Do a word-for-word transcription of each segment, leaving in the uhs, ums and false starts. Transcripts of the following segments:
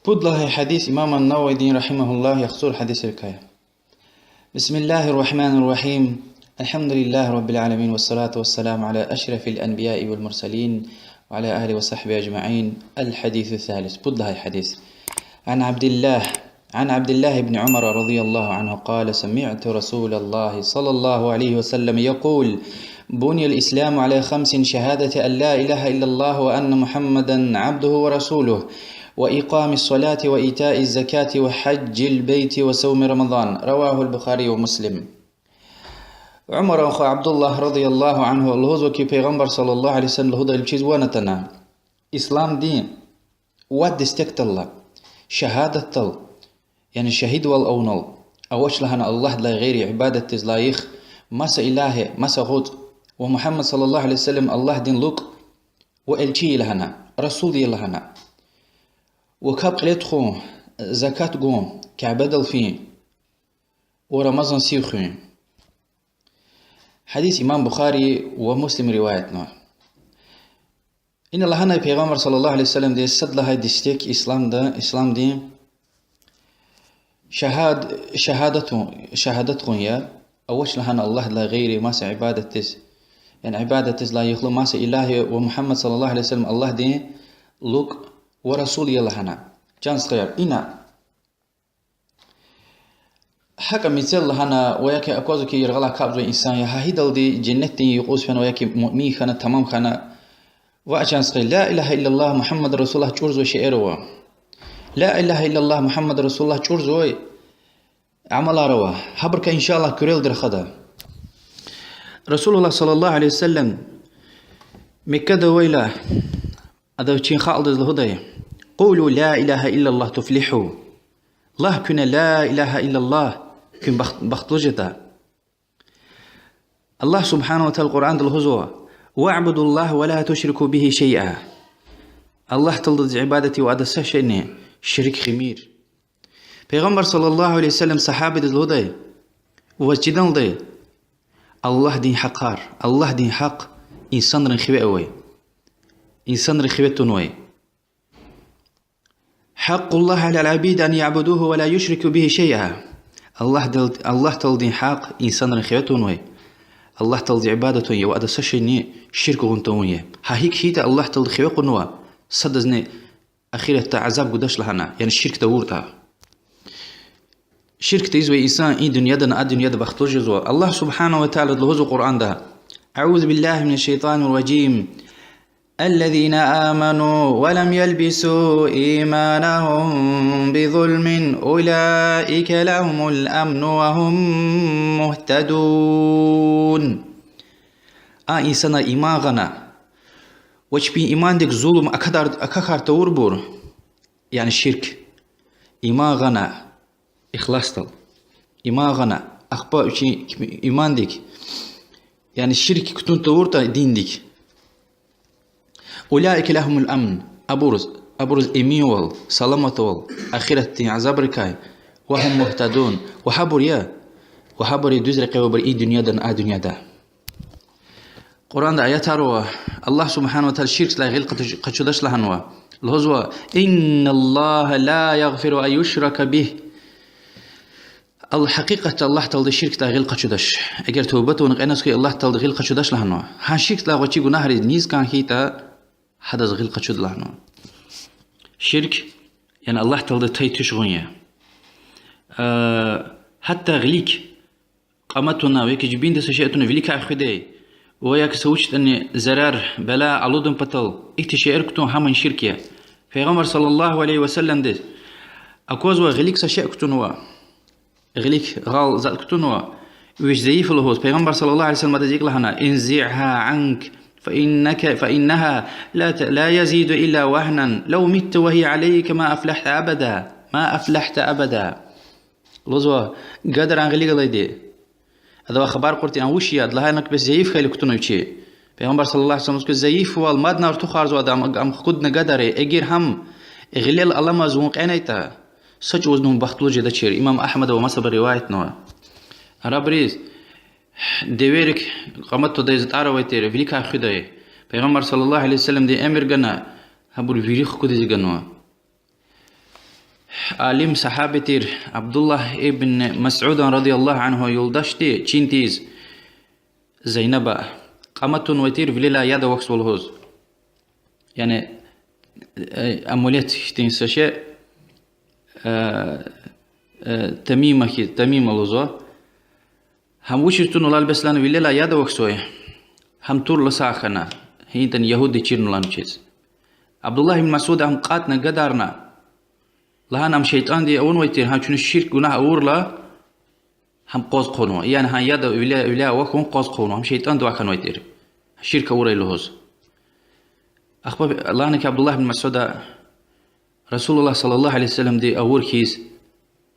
Пуд лагьай гьадис имам ан-Нававидин, رحمه الله, яхцӀур гьадисрикай. بسم الله الرحمن الرحيم. الحمد لله رب العالمين، والصلاة والسلام على أشرف الأنبياء والمرسلين، وعلى آله وصحبه أجمعين. الحديث الثالث. Пуд лагьай гьадис. عن عبد الله، عن عبد الله بن عمر رضي الله عنه قال: سمعت رسول الله صلى الله عليه وسلم يقول: بني الإسلام على خمس: شهادة أن لا إله إلا الله وأن محمدا عبده ورسوله، وإقام الصلاة وإيتاء الزكاة وحج البيت وصوم رمضان. رواه البخاري ومسلم. Умаран хва Абдуллагь, رضي الله عنه, лугьузва хьи, Пайгъамбар, صلى الله عليه وسلم, лугьудайвал чизвани атана: ислам дин вад дестекдал ала: шагьадатдал, яни шагьидвал авунал, авач лагьана Аллагьдилай гъейри ибадатдиз лайих маса илагь, маса гъуц, ва Мугьаммад, صلى الله عليه وسلم, Аллагьдин лукӀ ва элчи я лагьана, расул я лагьана, ва капӀ кьиле тухун, закат гун, Кябедал фин ва Рамазан сив хуьн. Гьадис имам Бухари ва Муслим риваятнава. Ина лагьанай Пайгъамбар, صلى الله عليه وسلم, сад лагьай дестек исламда, исламдин шагьад-, шагьадатун, шагьадат гъун я, авач лагьана Аллагьдилай гъейри маса ибадатдиз, яни ибадатдиз лайихлу маса илагь ва Мугьаммад, صلى الله عليه وسلم, Аллагьдин лукӀ ва расул я лагьана. Чан стхаяр, ина гьакӀа мецел лагьана ва я хьи аквазва хьи яргъалай капӀзавай инсан я, гьа гьидалди женнетдин юкъуз фена ва я хьи муъмин хьана, тамам хьана. Ваъ, чан стхаяр, لا إله إلا الله محمد رسول الله чӀурзавай шейэр ава. لا إله إلا الله محمد رسول الله чӀурзавай амалар ава. Гьабурукай, إن شاء الله, куьрелди рахада. رسول الله صلى الله عليه وسلم Меккада авайла, ада вичин халкьдиз лугьудай: قولوا لا إله إلا الله تفلحوا. Лагь куьне لا إله إلا الله, куьн бахт-, бахтлу жеда. Аллагь سبحانه وتعالى Къуръанда лугьузва: واعبدوا الله ولا تشركوا به شيئا. Аллагь Тааладиз ибадат ая ва адаз са шейни шерик химир. Пайгъамбар صلى الله عليه وسلم сагьабадиз лугьудай: ваз чиданалда Аллагьдин гьахъар, Аллагьдин гьахъ инсанрин хиве авай, инсанрин хиве тунвай. حق الله على العبيد أن يعبدوه ولا يشركوا به شيئا. Аллагьдал-, Аллагь Тааладин гьахъ инсанрин хиве тунвай Аллагь Тааладиз ибадат авун я ва адаз са шейни ширк гъун тавун я. Гьа гьикӀ хьайитӀа Аллагь Таалади хиве кьунва, садазни ахиратда азаб гудач лагьана, яни ширк тавуртӀа. Ширк тийизвай инсан и дуьньядани а дуьньяда бахтлу жезва. Аллагь سبحانه وتعالى лугьузва Къуръанда: أعوذ بالله من الشيطان الرجيم. الذين آمنوا ولم يلبسوا إيمانهم بظلم أولئك لهم الأمن وهم مهتدون. А инсанар иман гъана ва чпин имандик зулум акадар-, акахьар тавурбур, яни ширк, иман гъана ихласдал, иман гъана, ахпа вичин имандик, яни ширк кутун тавуртӀа диндик, أولئك لهم الأمن, абуруз, абуруз эминвал, саламатвал ахиратдин азабрикай, وهم مهتدون, ва гьабур я, ва гьабур я дуьз рекье авайбур и дуьньядани а дуьньяда. Къуръанда аятар ава, Аллагь سبحانه وتعالى ширкдилай гъил къачу-, къачудач лагьанва. Лугьузва: إن الله لا يغفر أن يشرك به. Ал-, гьакъикъатда Аллагь Таалади ширкдилай гъил къачудач. Эгер туба тавуна кьенваз хьуй, Аллагь Таалади гъил къачудач лагьанва. Гьа ширкдилай гъвечӀи гунагьриз низ кӀан хьайитӀа, гьадаз гъил къачуда лагьанва. Ширк, яни Аллагь Таалади тай туьш гъун я. Э, гьатта гъилик кьама туна, ва я жибинда са шей туна, виликай хуьдай, ва я са вуч ятӀани зарар, бала алудун патал ихьтин шейэр кутун, гьамни ширк я. Пайгъамбар صلى الله عليه وسلمдиз аквазва, гъилик са шей кутунва, гъилик гъал затӀ кутунва, вич зайиф я лугьуз. Пайгъамбар صلى الله عليه وسلم адаз икӀ лагьана: انزعها عنك فإنك، فإنها لا ت-، لا يزيد إلا وهنا، لو مت وهي عليك ما أفلحت أبدا، ما أفلحت أبدا. Лугьузва: гадаран гъилик алайди. Адавай хабар кьуртӀа, ам вуч я, лагьана, бес зайиф хьайила кутуна вичи. Пайгъамбар صلى الله عليه وسلم лугьузва: зайифвал мадни артухарзава ада, ам, ам хкудна гадари, эгер гьам гъилел аламаз вун кьенайтӀа, са чӀавузни вун бахтлу жедачир. Имам Агьмада ва масабуру риваятнава. Арабриз деверик кьама тудай, затӀар авай тир, виликай хуьдай. Пайгъамбар صلى الله عليه وسلمди эмир гана, гьабур вири хкудиз ганва. Алим сагьаби тир Абдуллагь ибн Масудан радияллагьу анху юлдашди чин тийиз Зайнаба, кьама тунвай тир вилелай яд авахьзава лугьуз. Яни, э, амулет хьтин са шей, э, э, тамима хьи-, тамима лугьузва. Гьам вучиз тунвайла бес лагьана, вилелай яд авахьзавай, гьам турла сагъ хьана, гьинтӀани ягьудиди чирнавайла чиз. Абдуллагь ибн Масуда гьам кьатӀна, гадарна, лагьана: ам шейтӀанди авунвай тир, гьам чуьнуьз ширк гунагь авурла, гьам къваз хъувунва. Яни гьа яд виле, виле авахьун къваз хъувунва, гьам шейтӀандивай хьанвай тир, ширк авурай лугьуз. Ахпа лагьана хьи Абдуллагь ибн Масуда, Расулуллагь صلى الله عليه وسلمди авур хьиз,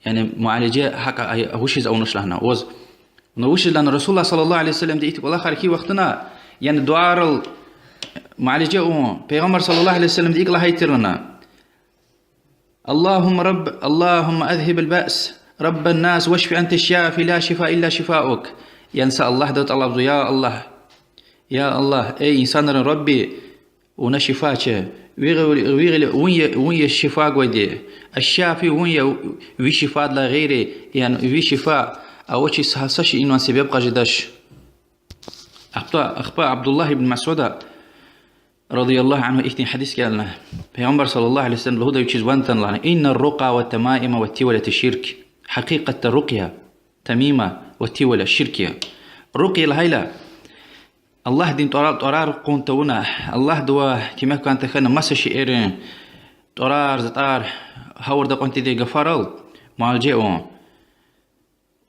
яни муалиже гьакӀ авачиз авунач лагьана ваз. Вуна вучиз лагьана, Расулуллагь صلى الله عليه وسلمди ихьтин кӀвалахар хьайи вахтунда, яни дуьайрал муалиже авун, Пайгъамбар صلى الله عليه وسلمди икӀ лагьай тир лагьана: اللهم رب، اللهم أذهب البأس، رب الناس، واشف أنت الشافي، لا شفاء إلا شفاؤك. Яни са Аллагьдивай тӀалабзава: я Аллагь, я Аллагь, эй инсанрин Рабби, вуна шифач, ви гъи-, ви гъиле вун я, вун я шифа гвайди. Аш-Шафи вун я, ви шифадилай гъейри, яни ви шифа авачиз са, са шейинивай себеб кьаз жедач. Ахпа, ахпа Абдуллагь ибн Масуда رضي الله عنه ихьтин гьадис кӀелна. Пайгъамбар صلى الله عليه وسلم лугьудай вичиз ван атана лагьана: إن الرقى والتمائم والتولة شرك. Гьакъикъатда рукъя, тамима ва тивала ширк я. Рукъя лагьайла, Аллагьдин тӀвара-, тӀварар кьун тавуна, Аллагьдивай куьмек кӀан тахьана маса шейэрин тӀварар, затӀар, гъавурда кьун тийидай гафарал муалиже авун.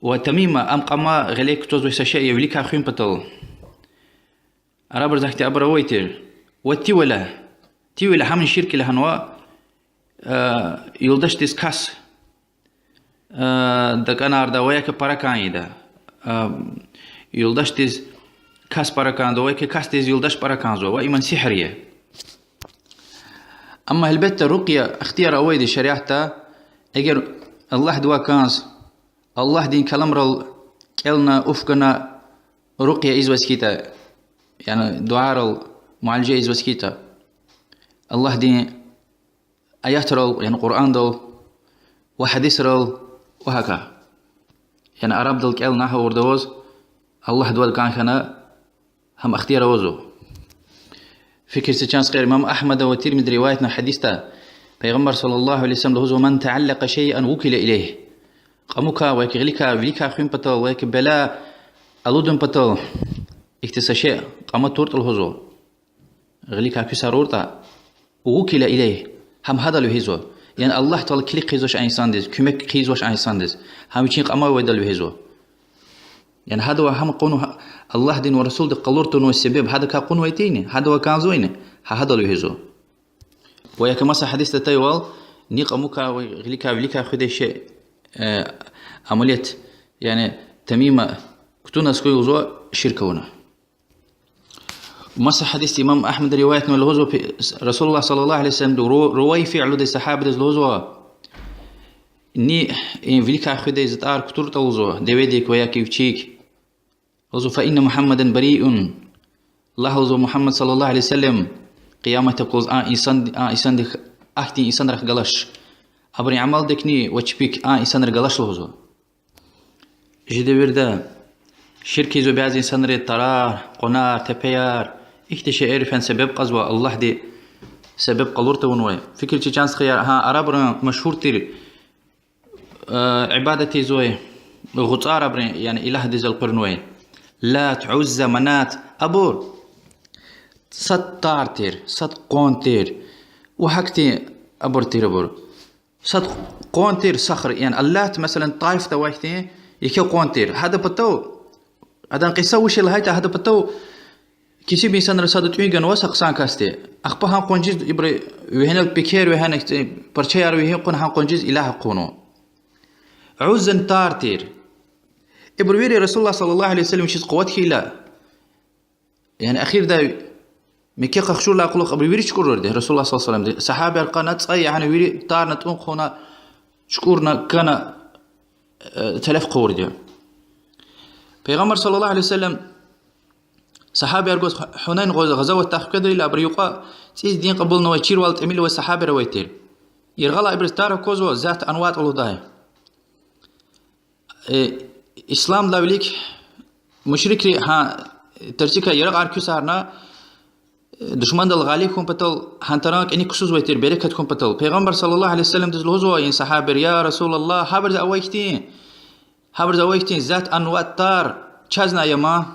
Ва тамима, ам кьама гъиле кутазвай са шей я виликай хуьн патал. Арабри захъди абур авай тир. Ва тивала, тивала гьамни ширк я лагьанва, э, юлдашдиз кас, э, дакӀанарда ва я ки пара кӀан ийида. Э, юлдашдиз кас пара кӀанда ва я ки касдиз юлдаш пара кӀанзава, ва им сигьр я. Амма гьелбетда рукъя ихтияр авайди шариатда, эгер Аллагьдивай кӀанз, Аллагьдин каламрал кӀелна, уф гана рукъя ийизваз хьайитӀа, яни дуьайрал муалиже ийизваз хьайитӀа, Аллагьдин аятрал, яни Къуръандал ва гьадисрал ва гьакӀа. Яни арабдал кӀелна гъавурда аваз, Аллагьдивай кӀан хьана, гьам ихтияр авазва. Фикир це, чан стхаяр, имам Агьмада ва Тирмизиди риваятнавай гьадисда Пайгъамбар صلى الله عليه وسلم лугьузва: من تعلق شيئا وكل إليه. Кьамукай ва я ки гъиликай, виликай хуьн патал ва я ки бела алудун патал ихьтин са шей кьама туртӀа лугьузва, гъиликай куьсар авуртӀа, وكل إليه, гьам гьадал вегьизва. Яни Аллагь Таала килиг хъийизвач а инсандиз, куьмек хъийизвач а инсандиз, гьам вичин кьамавайдал вегьизва. Яни гьадавай гьам кьуна, Аллагьдин ва Расулдин къалур тавунвай себеб гьадакай кьунвайтӀани, гьадавай кӀанзавайни, гьа гьадал вегьизва. Ва я ки маса гьадисда атайвал, ни кьамукай ва гъиликай, виликай хуьдай шей, э, амулет, яни тамима кутуна хьуй лугьузва, ширк авуна. Маса гьадисда имам Агьмада риваятнава лугьузва, пи-, Расулуллагь صلى الله عليه وسلمди Ру-, Рувайфи лугьудай сагьабидиз лугьузва: ни, э, виликай хуьдай затӀар кутуртӀа лугьузва, деведик ва я ки вичик, лугьузва: فإن محمدا بريء. Лагь лугьузва, Мугьаммад صلى الله عليه وسلم къиямат юкъуз а инсан, а инсандик, ахьтин инсанрихъ галач. Абурун амалдикни ва чпик а инсанри галач лугьузва. Чи девирда ширк ийизва бязи инсанри, тарар, къванер, тепеяр, ихьтин шейэр фена себеб кьазва, Аллагьди себеб къалур тавунвай. Фикир це, чан стхаяр, гьа арабрин машгьур тир, э, ибадат ийизвай гъуцар, арабрин, яни илагьдиз элкъуьрнавай. Лат, Узза, Манат, абур сад тар тир, сад къван тир. Ва гьахьтин абур тир абур. Сад къван тир сахр, яни Аллат, месела, Таифда авай хьтин еке къван тир. Гьадан патав, адан кьиса вуч я лагьайтӀа, гьадан патав кесиб инсанрин сада тӀуьн ганва са хъсан касди. Ахпа гьа къванциз ибуру вегьена, пекер вегьена, парчаяр вегьин кьуна гьа къванциз илагь акъуднава. Уззани тар тир. Ибур вири Расулуллагь صلى الله عليه وسلم вичиз къуват хьайила, яни эхирда Мекке къахчурдалай кьулухъ абуру вири чукӀурурди Расулуллагь صلى الله عليه وسلمди. Сагьабияр кьана цӀай, яни вири тарна, тӀун хъувуна, чукӀурна, кана, э, телеф хъувурди. Пайгъамбар صلى الله عليه وسلم сагьабияр гваз Гьунайн гъаз-, гъазаватдай хкведрайла, абурун юкьва цӀийиз дин кьабулнавай, чирвал тӀимил авай сагьабияр авай тир. Яргъалай ибуруз тар аквазва Зат Анват лугьудай. Э, исламдилай вилик мушрикри гьа тарцикай яракьар куьсарна, э, душмандал гъалиб хьун патал, гьа таран кӀаник ксузвай тир берекат хьун патал. Пайгъамбар صلى الله عليه وسلمдиз лугьузва и сагьабийри: يا رسول الله, гьабуруз авай хьтин, гьабуруз авай хьтин Зат Анват тар чазни ая ман?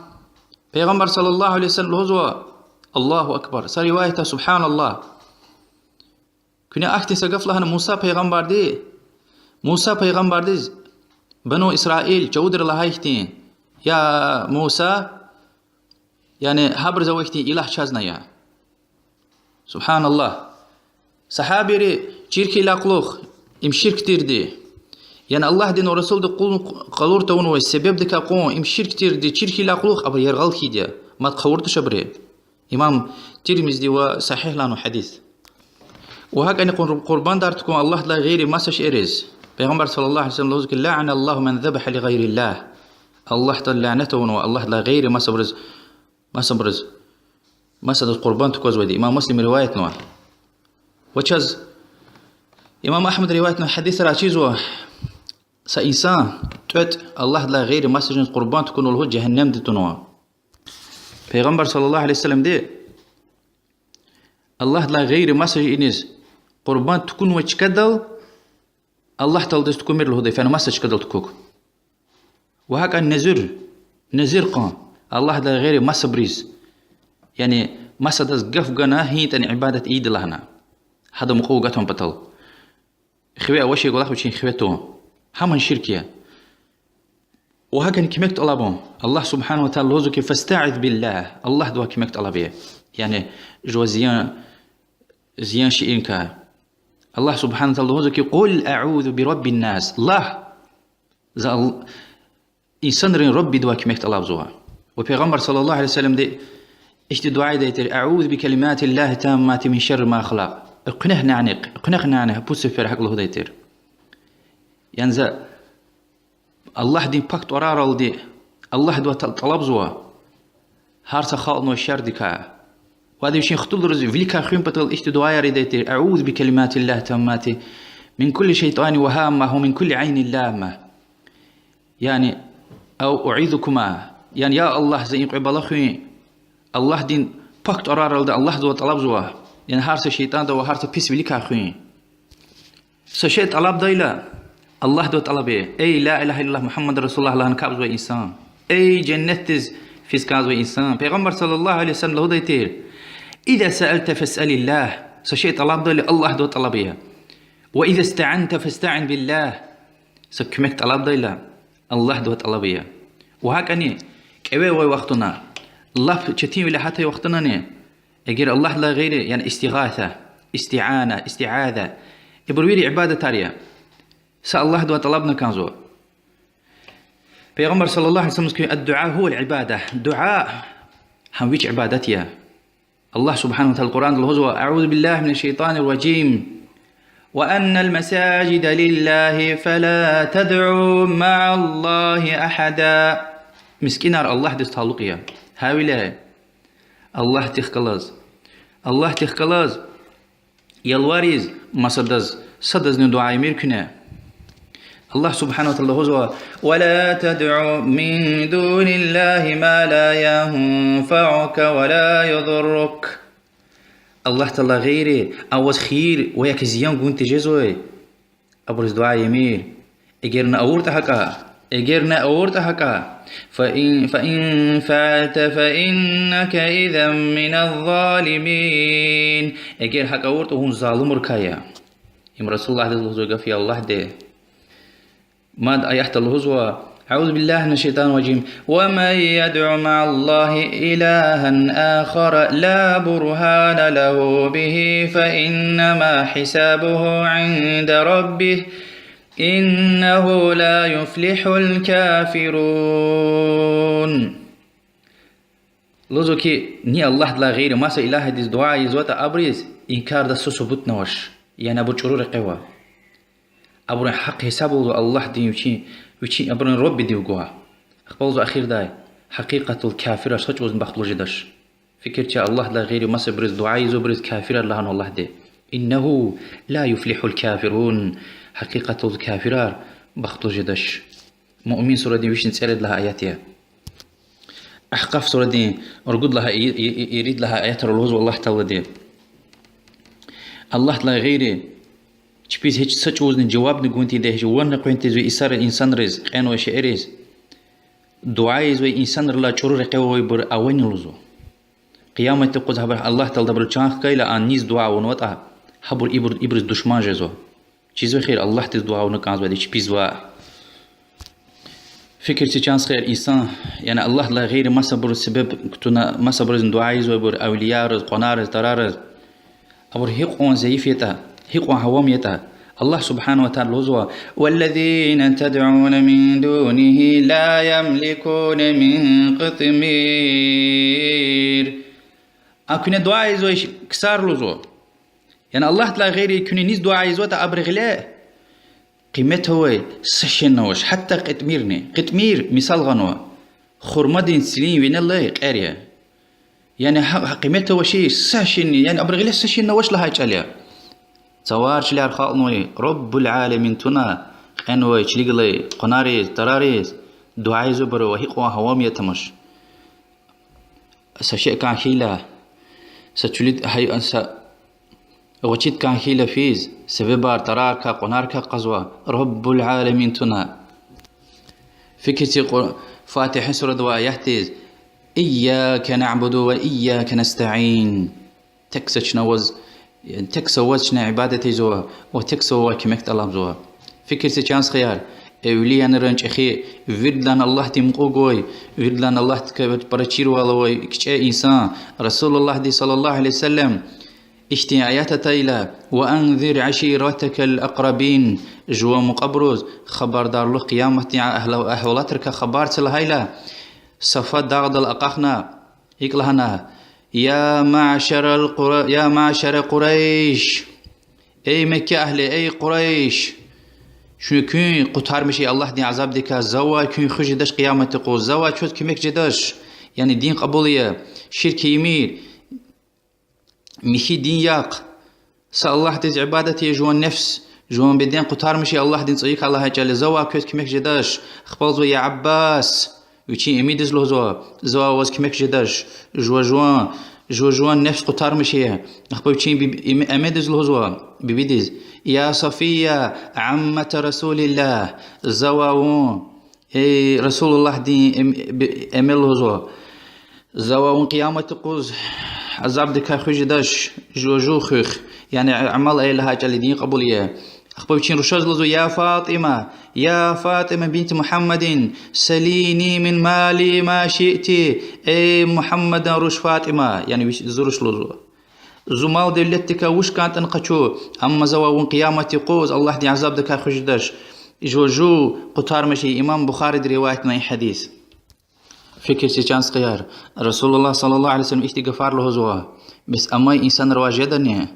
Пайгъамбар صلى الله عليه وسلم лугьузва: الله أكبر. Са риваятда: سبحان الله. Куьне ахьтин са гаф лагьана Муса пайгъамбарди, Муса пайгъамбардиз Бану Исраил чувудри лагьай хьтин: يا موسى, яни гьабуруз авай хьтин илагь чазни ая. سبحان الله. Сагьабийри чир хьайила кьулухъ, им ширк тирди, яни Аллагьдин ва Расулдин къул къалур тавунвай себебдикай кьван, им ширк тирди чир хьайила кьулухъ абур яргъал хьайиди я. Мад хъувуртӀа шабри. Имам Тирмизиди ва сагьигь лагьанва гьадис. Ва гьакӀани къур-, къурбандар тукӀун Аллагьдилай гъейри маса шейэриз. Пайгъамбар صلى الله عليه وسلم лугьузва хьи: لعن الله من ذبح لغير الله. Аллагьди лянат авунва Аллагьдилай гъейри масабуруз, масабуруз, масадаз къурбанд тукӀвазвайди. Имам Муслим риваятнава. Ва чаз имам Агьмад риваятнавай гьадисра чизва: са инсан тӀветӀ Аллагьдилай гъейри маса жуниз къурбанд тукӀунва лугьуз жегьеннемда тунва. Пайгъамбар صلى الله عليه وسلمди Аллагьдилай гъейри маса жуниз къурбанд тукӀунвай чкадал Аллагь Тааладиз тукӀумир лугьудай, фена маса чкадал тукӀук. Ва гьакӀа незур, незур кьун Аллагьдилай гъейри масабуруз, яни масадаз гаф гана гьинтӀани ибадат ийида лагьана, гьадан мукьув гатун патал. Хиве авачир кӀвалах вичин хиве тун. Гьамни ширк я. Ва гьакӀани куьмек тӀалабун. Аллагь سبحانه وتعالى лугьузва хьи: فاستعذ بالله. Аллагьдивай куьмек тӀалаб ая. Яни жува зиян, зиян шейиникай. Аллагь سبحانه وتعالى лугьузва хьи: قل أعوذ برب الناس. Лагь: за Ал-, инсанрин Раббидивай куьмек тӀалабзава. Ва Пайгъамбар صلى الله عليه وسلمди ихьтин дуьа ийидай тир: أعوذ بكلمات الله التامات من شر ما خلق. Экуьнахъ нянихъ, экуьнахъ няни гьа пуд сефер гьакӀ лугьудай тир. Яни за Аллагьдин пак тӀвараралди Аллагьдивай тӀа-, тӀалабзава гьар са халкьнавай шердикай. Ва ада вичин хтулриз виликай хуьн патал ихьтин дуьаяр ийидай тир: أعوذ بكلمات الله التامات من كل شيطان وهامة ومن كل عين لامة. Яни, أو أعيذكما, яни, я Аллагь, за и кьве бала хуьн, Аллагьдин пак тӀвараралди Аллагьдивай тӀалабзава, яни гьар са шейтӀандивай ва гьар са пис виликай хуьн. Са шей тӀалабдайла, Аллагьдивай тӀалаб ая. Эй, لا إله إلا الله محمد رسول الله лагьана капӀзавай инсан. Эй, женнетдиз физ кӀанзавай инсан. Пайгъамбар صلى الله عليه وسلم лугьудай тир: إذا سألت فاسأل الله. Са шей тӀалабдайла, Аллагьдивай тӀалаб ая. وإذا استعنت فاستعن بالله. Са куьмек тӀалабдайла, Аллагьдивай тӀалаб ая. Ва гьакӀани кӀеве авай вахтунда, лап четинвиле гьатай вахтундани, эгер Аллагьдилай гъейри, яни истигъаса, истиана, истиаза, ибур вири ибадатар я. Са Аллагьдивай тӀалабна кӀанзава. Пайгъамбар صلى الله عليه وسلم лугьузва хьи: الدعاء هو العبادة. Дуьа гьам вич ибадат я. Аллагь سبحانه وتعالى Къуръанда лугьузва: أعوذ بالله من الشيطان الرجيم. وأن المساجد لله فلا تدعوا مع الله أحدا. МискӀинар Аллагьдиз талукь я. Гьавиляй Аллагьдихъ галаз, Аллагьдихъ галаз ялвариз масадаз, садазни дуьа ийимир куьне. Аллагь سبحانه وتعالى лугьузва: ولا تدع من دون الله ما لا ينفعك ولا يضرك. Аллагь Тааладилай гъейри аваз хийир ва я зиян гун тежезвай абуруз дуьа ийимир. Эгер на авуртӀа гьакӀа, эгер на авуртӀа гьакӀа, فإن، فإن فعلت فإنك إذا من الظالمين. Эгер гьакӀ авуртӀа, вун залумрикай я. Им Расулуллагьдиз лугьузвай гаф я Аллагьди. Мад аятда лугьузва: أعوذ بالله من الشيطان الرجيم. ومن يدع مع الله إلها آخر لا برهان له به فإنما حسابه عند ربه إنه لا يفلح الكافرون. Лугьузва хьи, ни Аллагьдилай гъейри маса илагьдиз дуьа ийизватӀа, абуруз инкардай са субутни авач, яни абур чӀуру рекье ава. Абурун гьахъ-гьисаб лугьузва Аллагьди вичин, вичин абурун Раббидив гва. Ахпа лугьузва ахирдай: гьакъикъатдал кафирар са чӀавузни бахтлу жедач. Фикир це, Аллагьдилай гъейри масабуруз дуьа ийизвайбуруз кафирар лагьанва Аллагьди. إنه لا يفلح الكافرون. Гьакъикъатда кафирар бахтлу жедач. Муъмин сурадин вишни цӀерид лагьай аят я. Агькъаф сурадин ругуд лагьай, и-, и-, и-, ирид лагьай аятра лугьузва Аллагь Таалади: Аллагьдилай гъейри чпиз гьич са чӀавузни жавабни гун тийидай, гьич ванни къвен тийизвай йисара инсанриз, кьенвай шейэриз, дуьа ийизвай инсанрилай чӀуру рекье авайбур авани лугьузва. Къияматдин юкъуз гьабур Аллагь Таалади абурал чан хкайла, а низ дуьа авунватӀа, гьабур ибур, ибуруз душман жезва. Чизвай хийир Аллагьдиз дуьа авуна кӀанзавайди чпиз ваъ. Фикир це, чан стхаяр, инсан, яни Аллагьдилай гъейри масабур себеб кутуна, масабурузни дуьа ийизвайбур, авлияриз, къванариз, тарариз, абур гьикьван зайиф ятӀа, гьикьван гьавам ятӀа, Аллагь سبحانه وتعالى лугьузва: والذين تدعون من دونه لا يملكون من قطمير. А куьне дуьа ийизвай ксар лугьузва. Яни Аллагьдилай гъейри куьне низ дуьа ийизватӀа, абурун гъиле къимет авай са шейни авач, гьатта къитмирни. Къитмир мисал гъанва хурмадин цилин винелай кьер я. Яни гьа, гьа къимет авачир са шейни, яни абурун гъиле са шейни авач лагьай чӀал я. Цавар чилер халкьнавай رب العالمين туна, кьенвай, чилик галай къванариз, тарариз дуьа ийизвайбуру ва гьикьван гьавам ятӀа тамаш. Са шей кӀан хьайила, са чуьлуьд гьай-, са гъвечӀиди кӀан хьайила физ, себебар тарарикай, къванарикай кьазва رب العالمين туна. Фикир це Къу-, Фатигьа сурадин авай аятдиз: إياك نعبد وإياك نستعين. Тек са чна ваз, тек са ваз чна ибадат ийизва ва тек са ваз куьмек тӀалабзава. Фикир це, чан стхаяр, эвлияйрин чӀехи, виридалай Аллагьди мукьув гвай, виридалай Аллагьдикай пара чирвал авай кичӀе инсан, رسول اللهди صلى الله عليه وسلم ихьтин аят атайла: وأنذر عشيرتك الأقربين, жуван мукьвабуруз хабардарлух, къияматдин агь-, агьвалатрикай хабар це лагьайла, Сафа дагъдал акьахна, икӀ лагьана: يا معشر القر-، يا معشر قريش, эй Мекке агьли, эй Къурайш, чуьн куьн къутармиша Аллагьдин азабдикай, завай куьн хуьз жедач къияматдин юкъуз, завай чваз куьмек жедач, яни дин кьабул ая, ширк ийимир, михьи дин яхъ, са Аллагьдиз ибадат ая, жуван нефс, жуван беден къутармиша Аллагьдин цӀайикай лагьай чӀал я, завай квез куьмек жедач. Ахпа лугьузва: я Аббас, вичин имидиз лугьузва, завай ваз куьмек жедач, жува жуван, жува жуван нефс къутармиша. Ахпа вичин биб-, им-, эмедиз лугьузва, бибидиз: يا صفية عمة رسول الله, завай вун, эй Расулуллагьдин эм-, би-, эме лугьузва, завай вун къияматдин юкъуз азабдикай хуьз жедач, жува жув хуьх, яни амал ая лагьай чӀал я, дин кьабул ая. Ахпа вичин рушаз лугьузва: يا فاطمة، يا فاطمة بنت محمد، سليني من مالي ما شئت, эй Мугьаммадан руш ФатӀима, яни вич-, зи руш лугьузва. Зи мал-девлетдикай вуч кӀантӀани къачу, амма завай вун къияматдин юкъуз Аллагьдин азабдикай хуьз жедач, жува жув къутармиша. Имам Бухариди риваятнавай гьадис. Фикир це, чан стхаяр, Расулуллагь صلى الله عليه وسلم ихьтин гафар лугьузва, бес амай инсанривай жедани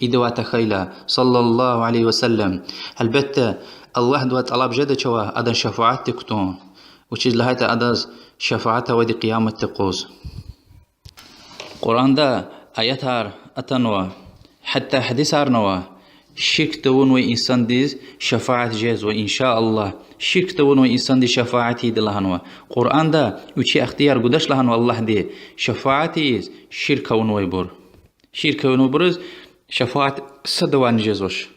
идавай тахьайла, صلى الله عليه وسلم. Гьелбетда, Аллагьдивай тӀалаб жеда чавай адан шафаатдик кутун, вучиз лагьайтӀа адаз шафаат авайди къияматдин юкъуз. Къуръанда аятар атанва, гьатта гьадисарни ава, ширк тавунвай инсандиз шафаат жезва, إن شاء الله. Ширк тавунвай инсандиз шафаат ийида лагьанва. Къуръанда вичи ихтияр гудач лагьанва Аллагьди шафаат ийиз ширк авунвайбур. Ширк авунвайбуруз шафаат садавайни жезвач.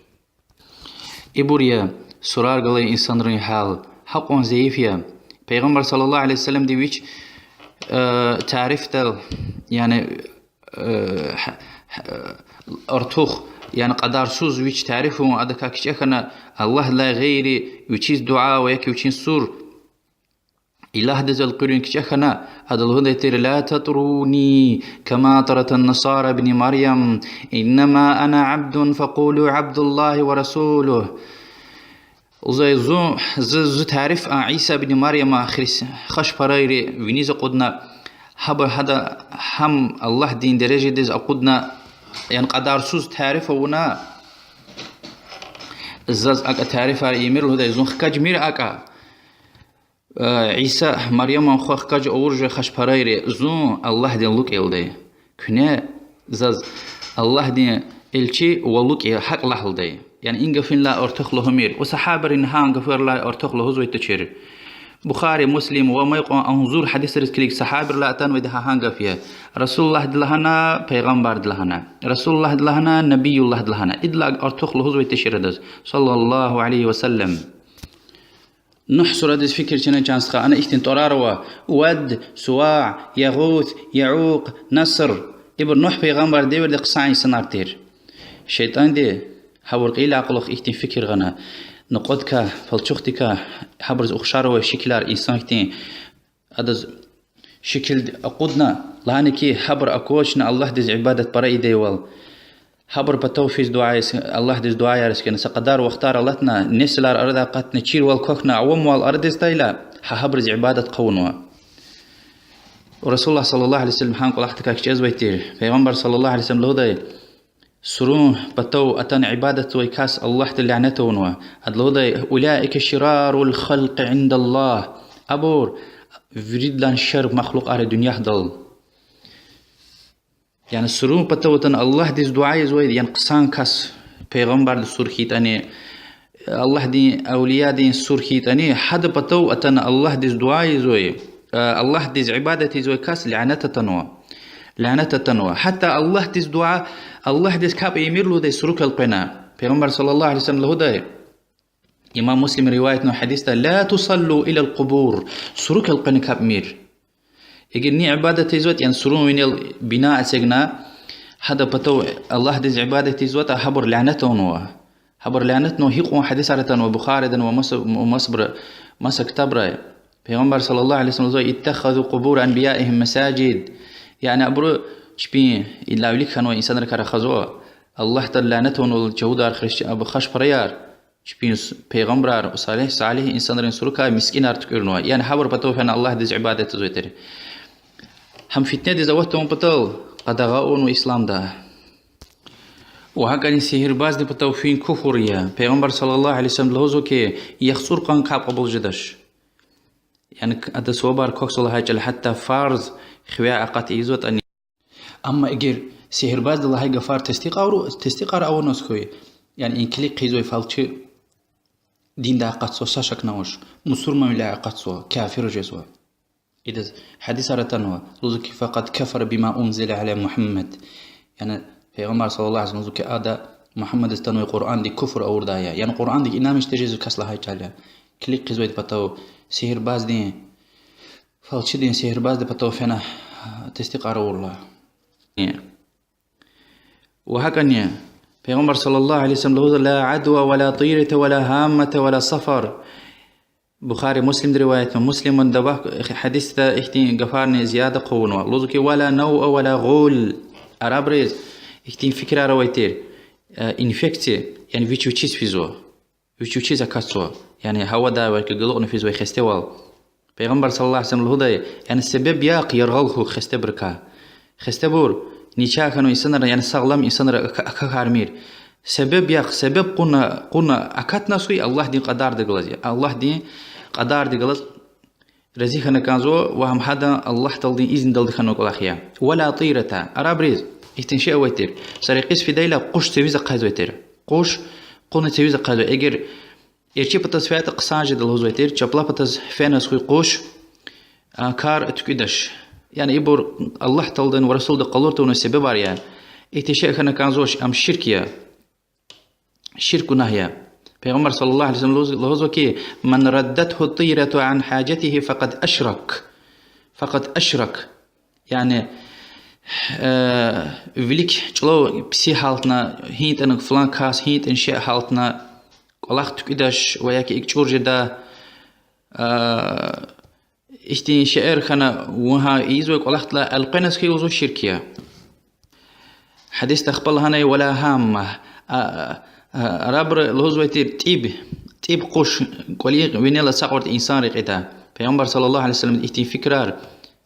Ибур я сурар галай инсанрин гьал, гьакьван зайиф я. Пайгъамбар صلى الله عليه وسلمди вич, э, тарифдал, яни, э, гь-, гь-, артух, яни кьадарсуз вич тариф авун, адакай кичӀе хьана, Аллагьдилай гъейри вичиз дуьа ва яки вичин сур илагьдиз элкъуьрун кичӀе хьана, ада лугьудай тир: لا تطروني كما طرت النصارى ابن مريم، إنما أنا عبد فقولوا عبد الله ورسوله. Лугьузва зун, зи, зи тариф а Иса ибн Марьяма хрис-, хашпарайри виниз акъудна, гьабур гьада гьам Аллагьдин дережадиз акъудна, яни кьадарсуз тариф авуна, заз акӀ тарифар ийимир лугьудай, зун хкажмир акӀ. Э, Иса, Марьяман хва хкаж авур жуьре хашпарайри, зун Аллагьдин лукӀ я лугьудай. Куьне заз Аллагьдин Илчи ва лукӀ я, гьакӀ лагьалдай. Яни и гафунилай артух лугьумир. Ва сагьабайрин гьа гафарилай артух лугьузвай тушир. Бухари, Муслим ва амай кьван агъзур гьадисриз килиг сагьабайрилай атанвайди гьа гьа гаф я. Расулуллагьди лагьана, пайгъамбарди лагьана. Расулуллагьди лагьана, набиюллагьди лагьана. Идалай артух лугьузвай тушир адаз, صلى الله عليه وسلم. Нугь сурадиз фикир чна, чан стха, ана ихьтин тӀварар ава: Вад, Суваъ, Ягъус, Яукь, Наср. Ибур Нугь пайгъамбардин девирда хъсан инсанар тир. ШейтӀанди гьабур кьейила кьулухъ ихьтин фикир гъана: накьвадикай, палчухдикай, гьабуруз ухшар авай шикилар инсан хьтин, адаз шикил акъудна, лагьана хьи, гьабур аквачна Аллагьдиз ибадат пара ийидайвал. Гьабурун патав физ дуьа, Аллагьдиз дуьаяр ийиз хьана, са кьадар вахтар алатна, несилар арадай акъатна, чирвал квахьна, авамвал арадиз атайла, гьа гьабуруз ибадат хъувунва. Расулуллагь صلى الله عليه وسلم гьа кӀвалахдикай кичӀезвай тир. Пайгъамбар صلى الله عليه وسلم лугьудай: сурун патав атана ибадатзавай кас Аллагьди лянет авунва. Ада лугьудай: أولئك شرار الخلق عند الله. Абур виридалай шер махлукьар я дуьньядал. Яни сурун патав атана Аллагьдиз дуьа ийизвай, яни хъсан кас, пайгъамбардин сур хьайитӀани, Аллагьдин авлиядин сур хьайитӀани, гьадан патав атана Аллагьдиз дуьа ийизвай, а, Аллагьдиз ибадат ийизвай кас лянет атанва. Лянет атанва. Гьатта Аллагьдиз дуьа, Аллагьдиз капӀ ийимир лугьудай сурукай элкъвена. Пайгъамбар صلى الله عليه وسلم лугьудай, имам Муслима риваятнавай гьадисда: لا تصلوا إلى القبور. Сурукай элкъвена капӀ ийимир. Эгер ни ибадат ийизватӀа, яни сурун винел бина эцигна, гьадан патав Аллагьдиз ибадат ийизватӀа, гьабур лянет авунва. Гьабур лянетнава, гьикьван гьадисар атанва Бухарида ва маса, масабра, маса ктабра. Пайгъамбар صلى الله عليه وسلم лугьузва: اتخذوا قبور أنبيائهم مساجد. Яни абуру чпин идалай вилик хьанвай инсанрикай рахазва, Аллагьдал лянет авунвай жагьудар, хресчи-, абу хашпараяр, чпин с-, пайгъамбарар, салигь, салигь инсанрин сурукай мискӀинар туькӀуьрнава. Яни гьабурун патав фена Аллагьдиз ибадат ийизвай тир. Гьам фитнедиз ават тавун патал къадагъа авунва исламда. Ва гьакӀани сигьирбаздин патав фин куфр я. Пайгъамбар صلى الله عليه وسلم лугьузва хьи, яхцӀур кьван капӀ кьабул жедач. Яни к-, адан сувабар квахьзава лагьай чӀал, гьатта фарз хиве акъат ийизватӀани. Амма эгер сигьирбазди лагьай гафар тестикьару-, тестикьар авуназ хьуй, яни и килиг хъийизвай фалчи диндай акъатзава, са шакни авач, мусурманвиляй акъатзава, кафир жезва. Идаз гьадисар атанва, лугьузва хьи, فقد كفر بما أنزل على محمد. Яни Пайгъамбар صلى الله عليه وسلم лугьузва хьи, ада Мугьаммадаз атанвай Къуръандик куфр авурдай я. Яни Къуръандик инанмиш тежезвай кас лагьай чӀал я. Килиг хъийизвайди патав, сигьирбаздин, фалчидин, сигьирбаздин патав фена тестикьар авурла. Ва гьакӀани Пайгъамбар صلى الله عليه وسلم лугьузва: لا عدوى ولا طيرة ولا هامة ولا صفر. Бухари, Муслимди риваятнава, Муслиман давах гьадисда ихьтин гафарни зияда хъувунва. Лугьузва хьи, ولا نوء ولا غول. Арабриз ихьтин фикирар авай тир, э, инфекция, яни вич вичиз физва. Вич вичиз акатзава, яни гьавадай ва я галукьна физвай хестевал. Пайгъамбар صلى الله عليه وسلم лугьудай, яни себеб яхъ яргъал хьухь хестебурукай. Хестебур, начагъ хьанвай инсанар, яни сагълам инсанар ака-, акахьармир. Себеб яхъ, себеб кьуна, кьуна акатназ хьуй, Аллагьдин кьадардихъ галаз я. Аллагьдин кьадардихъ галаз рази хьана кӀанзава ва гьам гьадан Аллагь Тааладин изнидалди хьанвай кӀвалах я. ولا طيرة. Арабриз ихьтин шей авай тир. Са рекьиз фидайла къуш цавиз ахъайзавай тир. Къуш кьуна цавиз ахъайзавай. Эгер эрчӀи патаз фейитӀа хъсан жеда лугьузвай тир, чапла патаз феназ хьуй къуш, а, кар туькӀуьдач. Яни ибур Аллагь Тааладин ва Расулдин къалур тавунвай себебар я. Ихьтин шей хьана кӀанзавач, ам ширк я. Ширк гунагь я. Пайгъамбар صلى الله عليه وسلم лугьуз-, лугьузва хьи, من ردته الطيرة عن حاجته فقد أشرك. فقد أشرك. Яни, э, вилик чӀулав писи гьалтна, гьинтӀани флан кас, гьинтӀани шей гьалтна, кӀвалах туькӀуьдач ва я хьи икӀ чӀур жеда, э, ихьтин шейэр хьана, вун гьа ийизвай кӀвалахдилай элкъвеназ хьуй, лугьузва, ширк я. Гьадисда ахпа лагьанай: ولا هامة. А, а, арабри лугьузвай тир тӀиб, тӀиб къуш, кӀвалин винел ацукьуртӀа инсан рекьида. Пайгъамбар صلى الله عليه وسلم ихьтин фикирар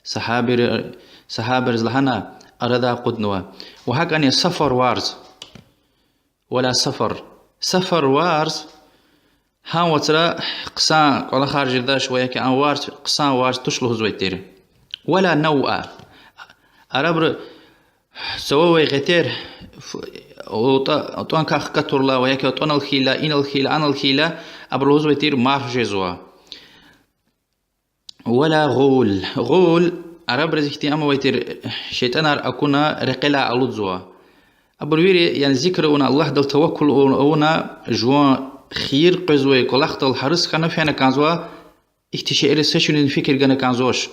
сагьабир-, сагьабийриз лагьана, арадай акъуднава. Ва гьакӀани сафар варз. ولا صفر. Сафар варз, гьа вацра хъсан кӀвалахар жедач ва я хьи а варз хъсан варз туш лугьузвай тир. ولا نوء. Арабри цававай гъетер ф-, АтӀа-, атӀаникай хкатурла ва яки атӀанал хьайила, инал хьайила, анал хьайила, абуру лугьузвай тир марф жезва. ولا غول. Гъул арабриз ихьтин ам авай тир, шейтӀанар акуна рекьелай алудзава. Абур вири, яни зикр авуна, Аллагьдал таваккул авуна, жуван хийир къвезвай кӀвалахдал гьарис хьана фена кӀанзава, ихьтин шейэриз са чуьнин фикир гана кӀанзавач.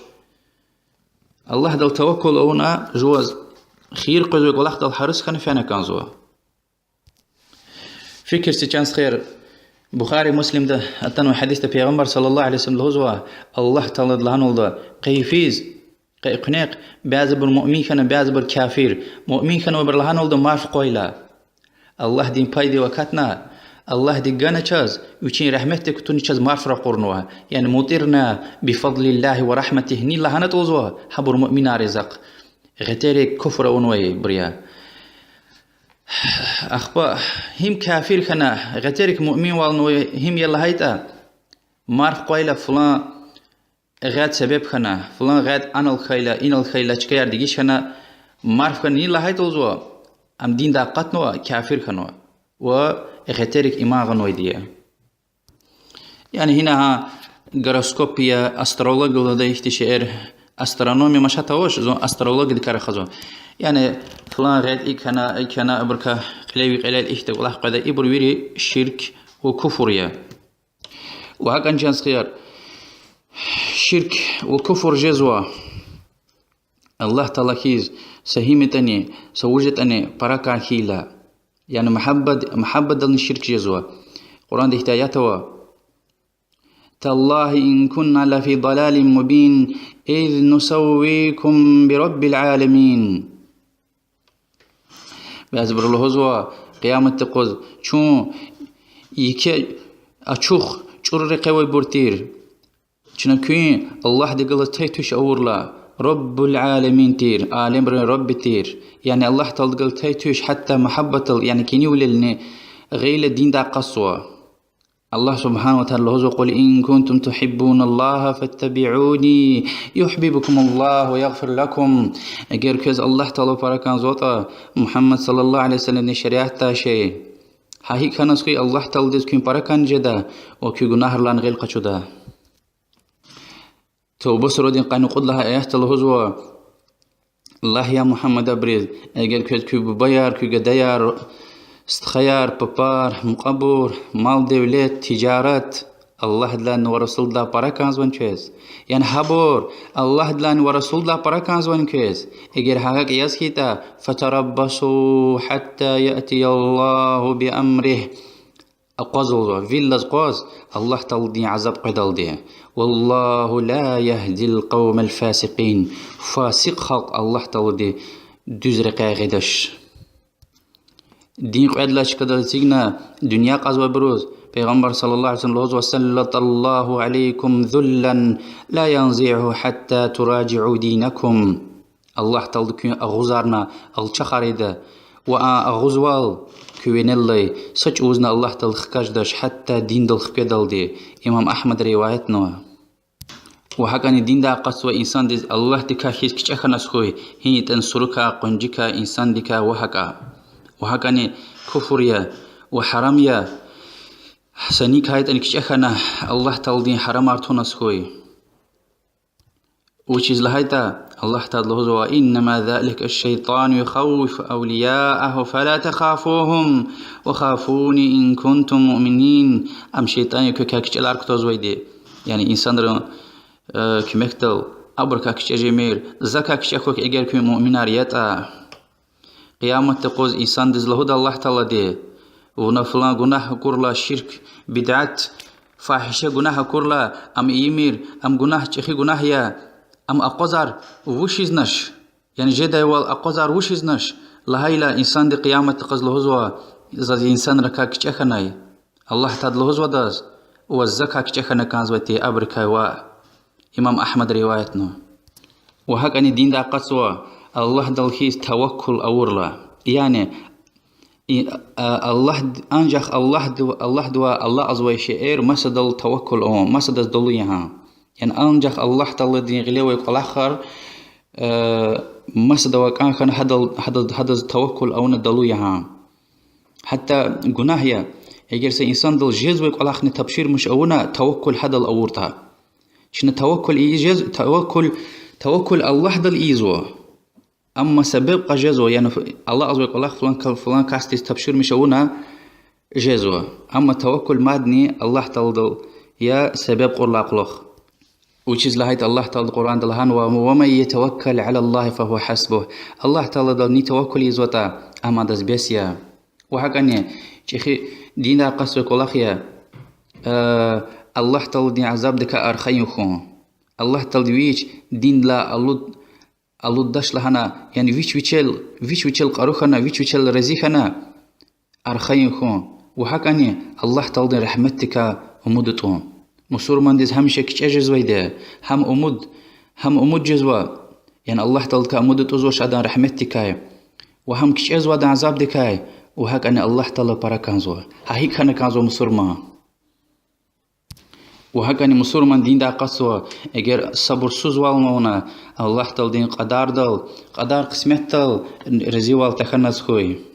Аллагьдал таваккул авуна, жуваз хийир къвезвай кӀвалахдал гьарис хьана фена кӀанзава. Фикир це, чан стхаяр, Бухари, Муслимда атанвай гьадисда Пайгъамбар صلى الله عليه وسلم лугьузва: Аллагь Таалади лагьаналда: къе йифиз, къе экуьнахъ, бязибур муъмин хьана, бязибур кафир. Муъмин хьанвайбуру лагьаналда марф къвайла. Аллагьдин пайдив акатна, Аллагьди гана чаз, Вичин регьметдик кутуна чаз марф ракъурнава. Яни مطرنا بفضل الله ورحمته ни лагьанатӀа лугьузва, гьабур муъминар я захъ. Гъетерик куфр авунвайбур я. Ахпа гьим кафир хьана, гъетерик муъминвал авунвай гьим я лагьайтӀа, марф къвайла, флан гъед себеб хьана, флан гъед анал хьайила, инал хьайила, чкаяр дегиш хьана, марф хьана ни лагьайтӀа лугьузва, ам диндай акъатнава, кафир хьанва ва гъетерик иман гъанвайди я. Яни гьина гьа гороскоп я, астрология лугьудай ихьтин шейэр, астрономия машат авач, зун астрологиядикай рахазва. Яни флан гъед икӀ хьана, икӀ хьана, абурукай кьилеви кьилел ихьтин кӀвалах къведа, ибур вири ширк ва куфр я. Ва гьакӀан, чан стхаяр, ширк ва куфр жезва Аллагь Таала хьиз са гьим ятӀани, са вуж ятӀани пара кӀан хьайила. Яни мугьаббат, мугьаббатдални ширк жезва. Къуръанда ихьтин аят ава: تالله إن كنا لفي ضلال مبين إذ نسويكم برب العالمين. Бязибуру лугьузва, къияматдин юкъуз чун еке ачух чӀуру рекье авайбур тир. Чна куьн Аллагьдихъ галаз тай-туьш авурла, رب العالمين тир, алемрин Рабби тир. Яни Аллагь Тааладихъ галаз тай-туьш, гьатта мугьаббатдал, яни кӀанивилелни гъайила диндай акъатзава. Аллагь سبحانه وتعالى лугьузва: قل إن كنتم تحبون الله فاتبعوني يحببكم الله ويغفر لكم. Эгер квез Аллагь Таала пара кӀанзаватӀа, Мугьаммад صلى الله عليه وسلمдин шариатдай яшай. Гьа гьикӀ хьаназ хьуй, Аллагь Тааладиз куьн пара кӀан жеда ва куь гунагьрилай гъил къачуда. Тавба сурадин къанни кьуд лагьай аятда лугьузва: Лагь, я Мугьаммад, абуруз: эгер квез куь бубаяр, куь гадаяр, стхаяр, папар, мукьвабур, мал-девлет, тижарат Аллагьдилайни ва Расулдилай пара кӀанзавани квез, яни гьабур Аллагьдилайни ва Расулдилай пара кӀанзавани квез, эгер гьакӀ яз хьайитӀа, فتربصوا حتى يأتي الله بأمره. Акъваз лугьузва, вил алаз акъваз, Аллагь Тааладин азаб къведалди. والله لا يهدي القوم الفاسقين. Фасикь халкь Аллагь Таалади дуьз рекьяй гъидач. Дин кьвед лагьай чкадал эцигна дуьнья кьазвайбуруз Пайгъамбар صلى الله عليه وسلم лугьузва: سلط الله عليكم ذلا لا ينزعه حتى تراجعوا دينكم. Аллагь Таалади куьн агъузарна алчахар ийида, ва а агъузвал куь винел алай са чӀавузни Аллагь Таалади хкаждач, гьатта диндал хкведалди. Имам Агьмада риваятнава. Ва гьакӀани диндай акъатзава инсандиз Аллагьдикай хьиз кичӀе хьаназ хьуй, гьи ятӀани сурукай, къванцикай, инсандикай ва гьакӀа. Ва гьакӀани куфр я ва гьарам я са никайтӀани кичӀе хьана, Аллагь Тааладин гьарамар туназ хьуй. Вучиз лагьайтӀа Аллагь Таалади лугьузва: إنما ذلك الشيطان يخوف أولياءه فلا تخافوهم وخافون إن كنتم مؤمنين. Ам шейтӀан я квекай кичӀелар кутазвайди. Яни инсанрин, э, куьмекдал абурукай кичӀе жемир, закай кичӀе хьухь, эгер куьн муъминар ятӀа. Къияматдин юкъуз инсандиз лугьуда Аллагь Таалади: вуна флан гунагь акурла, ширк, бидат, фагьиша гунагь акурла, ам ийимир, ам гунагь, чӀехи гунагь я, ам акъвазар вучизнач, яни жедайвал акъвазар вучизнач лагьайла, инсанди къияматдин юкъуз лугьузва: заз инсанрикай кичӀе хьанай. Аллагь Таалади лугьузва адаз: ваз закай кичӀе хьана кӀанзавайди абурукай ваъ. Имам Агьмада риваятнава. Ва гьакӀани диндай акъатзава Аллагьдал хьиз таваккул авурла. Яни, и, а, Аллагь, анжах Аллагьдив-, Аллагьдивай алакьзавай шейэр масадал таваккул авун, масадаз далу я гьа. Яни анжах Аллагь Тааладин гъиле авай кӀвалахар, э, масадавай кӀан хьана гьадал, гьадаз, гьадаз таваккул авуна далу я гьа. Гьатта гунагь я, эгер са инсандал жезвай кӀвалахни тапшурмиш авуна, таваккул гьадал авуртӀа. Чна таваккул ийиз жез-, таваккул, таваккул Аллагьдал ийизва. Амма себеб кьаз жезва, яни алакьзавай кӀвалах флан ка-, флан касдиз тапшурмиш авуна, жезва. Амма таваккул мадни Аллагь Тааладал я себеб кьурдалай кьулухъ. Вучиз лагьайтӀа Аллагь Таалади Къуръанда лагьанва: ومن يتوكل على الله فهو حسبه. Аллагь Тааладал ни таваккул ийизватӀа, ам адаз бес я. Ва гьакӀани чӀехи диндай акъатзавай кӀвалах я, э, Аллагь Тааладин азабдикай архайин хьун. Аллагь Таалади вич диндилай алуд-, алуддач лагьана, яни вич вичел, вич вичел кьару хьана, вич вичел рази хьана, архайин хьун ва гьакӀани Аллагь Тааладин рагьметдикай умуд атӀун. Мусурмандиз гьамиша кичӀе жезвайди я, гьам умуд, гьам умуд жезва, яни Аллагь Тааладикай умуд атӀузва, адан рагьметдикай, ва гьам кичӀезва адан азабдикай, ва гьакӀани Аллагь Таала пара кӀанзава. Гьа гьикӀ хьана кӀанзава мусурман? Ва гьакӀани мусурман диндай акъатзава, эгер сабурсузвал авуна, Аллагь Тааладин кьадардал, кьадар-къисметдал разивал тахьаназ хьуй.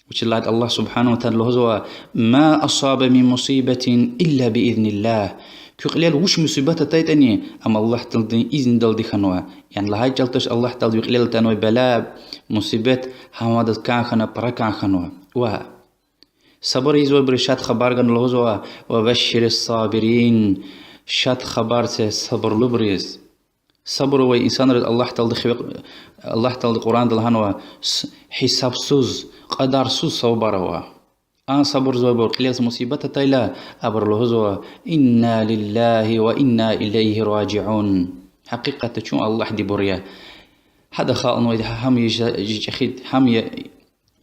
Вучиз лагьайтӀа Аллагь سبحانه وتعالى лугьузва: ما أصاب من مصيبة إلا بإذن الله. Куь кьилел вуч мусибат атайтӀани, ам Аллагь Тааладин изнидалди хьанва. Яни лагьай чӀал туш, Аллагь Таалади ви кьилел атанвай бала, мусибат, гьам адаз кӀан хьана, пара кӀан хьанва. Ва сабур ийизвайбуруз шад хабар гана лугьузва: وبشر الصابرين. Шад хабар це сабурлубуруз. Сабур авай инсанриз Аллагь Таалади хиве-, Аллагь Таалади Къуръанда лагьанва: с-, гьисабсуз, кьадарсуз савабар ава. А сабурзавайбур кьилел са мусибат атайла, абуру лугьузва: إنا لله وإنا إليه راجعون. Гьакъикъатда чун Аллагьдинбур я. Гьада халкьнавайди гьа-, гьам я жа-, жи чӀехид, гьам я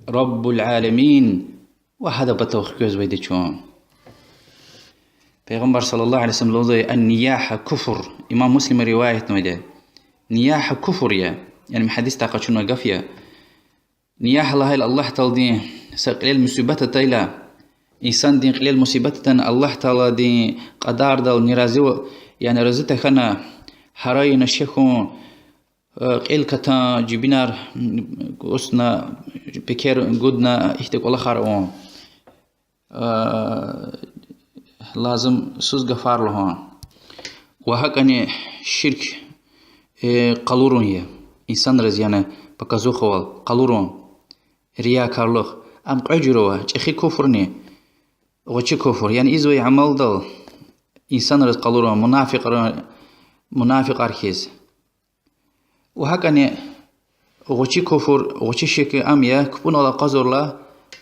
رب العالمين. Ва гьадан патав хквезвайди чун. Пайгъамбар صلى الله عليه وسلم лугьузва: النياحة كفر. Имам Муслима риваятнавайди. Нияха куфр я. Яни гьадисдай къачунвай гаф я. Нияха лагьайла Аллагь Тааладин са кьилел мусибат атайла, инсандин кьилел мусибат атана Аллагь Тааладин кьадардал нерази, яни рази тахьана, гьарайна, шехьун, э, кьил катана, жибинар, м, кӀусна, пекер гудна, ихьтин кӀвалахар авун, э, лазимсуз гафар лугьун. Ва гьакӀани ширк, э, къалурун я. Инсанриз, яни показухавал къалурун. Риякарлух. Ам кьве жуьре ава: чӀехи куфрни, гъвечӀи куфр. Яни ийизвай амалдал инсанриз къалурун, мунафикьар-, мунафикьар хьиз. Ва гьакӀани гъвечӀи куфр, гъвечӀи ширк ам я, кпӀунал акъвазурла,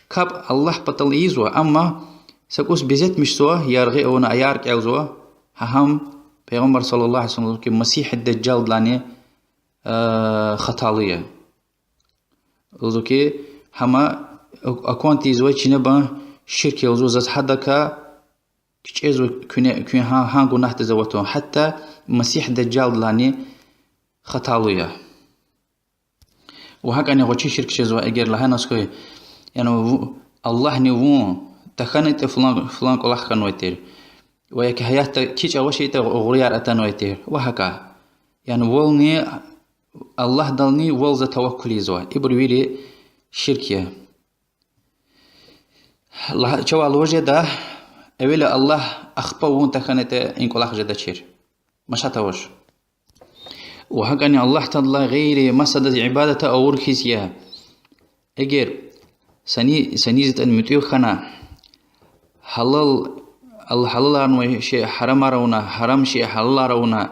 капӀ Аллагь патал ийизва, амма са кӀус безетмишзава, яргъи авуна, аяр кӀелзава, гьа гьам Пайгъамбар صلى الله عليه وسلم лугьузва хьи, Масигь Дажжалдилайни, э, хаталу я. Лугьузва хьи, гьам акван тийизвай чинебан ширк я лугьузва, заз гьадакай кичӀезва куьне, куьн гьа-, гьа гунагьдиз аватун, гьатта Масигь Дажжалдилайни хаталу я. Ва гьакӀани гъвечӀи ширк жезва, эгер лагьаназ хьуй, яни ву-, Аллагьни вун тахьанайтӀа флан, флан кӀвалах хьанвай тир, ва я хьи гьаятда кичӀ авачиртӀа гъуьряр атанвай тир, ва гьакӀа. Яни вални Аллагьдални вал за таваккул ийизва. Ибур вири ширк я. Лагь-, чавай лугьуз жеда, эвела Аллагь, ахпа вун тахьанайтӀа и кӀвалах жедачир. Машат авач. Ва гьакӀани Аллагь Тааладилай гъейри масадаз ибадат авур хьиз я. Эгер са ни-, са низ ятӀани муьтӀуьгъ хьана, гьалал, ал-, гьалаларнавай шей гьарамар авуна, гьарам шей гьалалар авуна,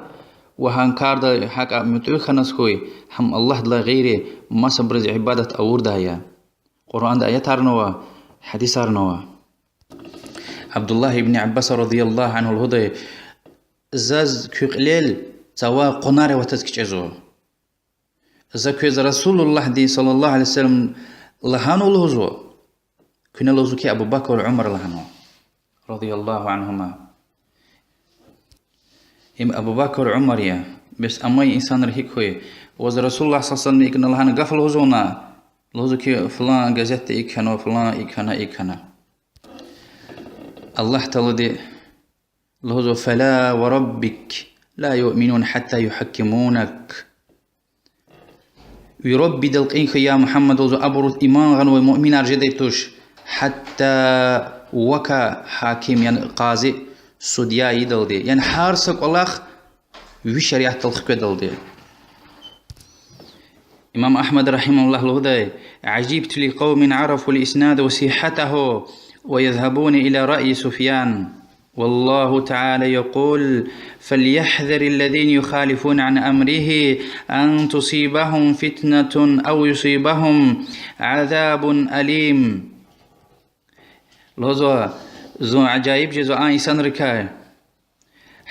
ва гьа карда гьакӀа муьтӀуьгъ хьаназ хьуй, гьам Аллагьдилай гъейри масабуруз ибадат авурдай я. Къуръанда аятарни ава, гьадисарни ава. Абдуллагь ибн Аббас رضي الله عنه лугьудай: заз куь кьилел цавай къванер аватаз кичӀезва. За квез Расулуллагьди صلى الله عليه وسلم лагьанва лугьузва. Куьне лугьузва хьи, Абу Бакр, Умар лагьанва, رضي الله عنهما. Им Абу Бакр, Умар я. Бес амай инсанри гьикӀ хьуй? Ваз Расулуллагь صلى الله عليه وسلم икӀ лагьана гаф лугьузвани? Лугьузва хьи, флан газетда икӀ хьанва, флан икӀ хьана, икӀ хьана. Аллагь Таалади лугьузва: فلا وربك لا يؤمنون حتى يحكمونك. Ви Раббидал кьин хьуй, я Мугьаммад, лугьузва, абуруз иман гъанвай муъминар жедай туш, Гьатта вакай гьаким, яни къази, судья ийидалди, яни гьар са кӀвалах ви шариатдал хкведалди. Имам Агьмад رحمه الله лугьудай: عجبت لقوم عرفوا الإسناد وصحته ويذهبون إلى رأي سفيان. والله تعالى يقول: فليحذر الذين يخالفون عن أمره أن تصيبهم فتنة أو يصيبهم عذاب أليم. Лугьузва, зун ажаиб жезва а инсанрикай,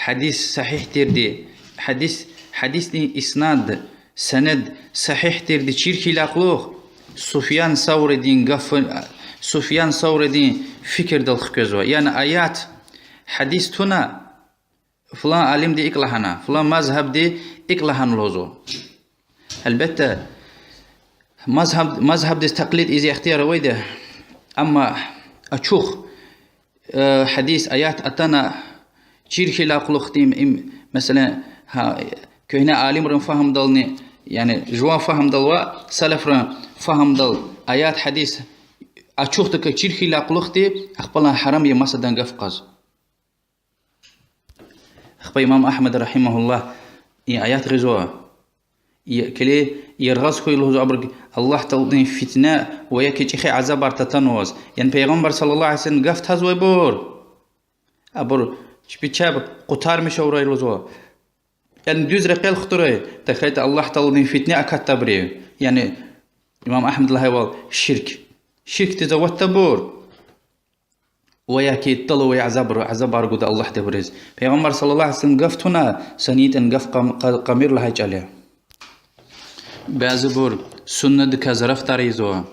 гьадис сагьигь тирди, гьадис, гьадисдин иснад, санад сагьигь тирди чир хьайила кьулухъ, Суфьян Савридин гаф, Суфьян Савридин фикирдал хквезва. Яни аят, гьадис туна, флан алимди икӀ лагьана, флан мазгьабди икӀ лагьана лугьузва. Гьелбетда, мазгьаб-, мазгьабдиз такълид ийиз ихтияр авайди я, амма ачух, э, гьадис, аят атана чир хьайила кьулухъди им, им, месела, гьа, куьгьне алимрин фагьмдални, яни жуван фагьмдал ва салафрин фагьмдал аят, гьадис ачухдаказ чир хьайила кьулухъди, ахпа лагьана гьарам я масадан гаф кьаз. Ахпа имам Агьмад رحمه الله и аят гъизва. И килиг, яргъаз хьуй лугьузва абур Аллагь Тааладин фитне ва яки чӀехи азабар татанваз. Яни Пайгъамбар صلى الله عليه وسلم гаф тазвайбур, абур чпи чеб къутармиш авурай лугьузва. Яни дуьз рекьел хтурай, тахьайтӀа Аллагь Тааладин фитне акатдайбуру. Яни имам Агьмад лагьайвал, ширк. Ширкдиз аватдайбур. Ва яки тӀал авай азабар, азабар гуда Аллагьди абуриз. Пайгъамбар صلى الله عليه وسلم гаф туна, са нитӀан гаф къам-, къа-, къамир лагьай чӀал я. Бязибур суннадикай зарафатар ийизва.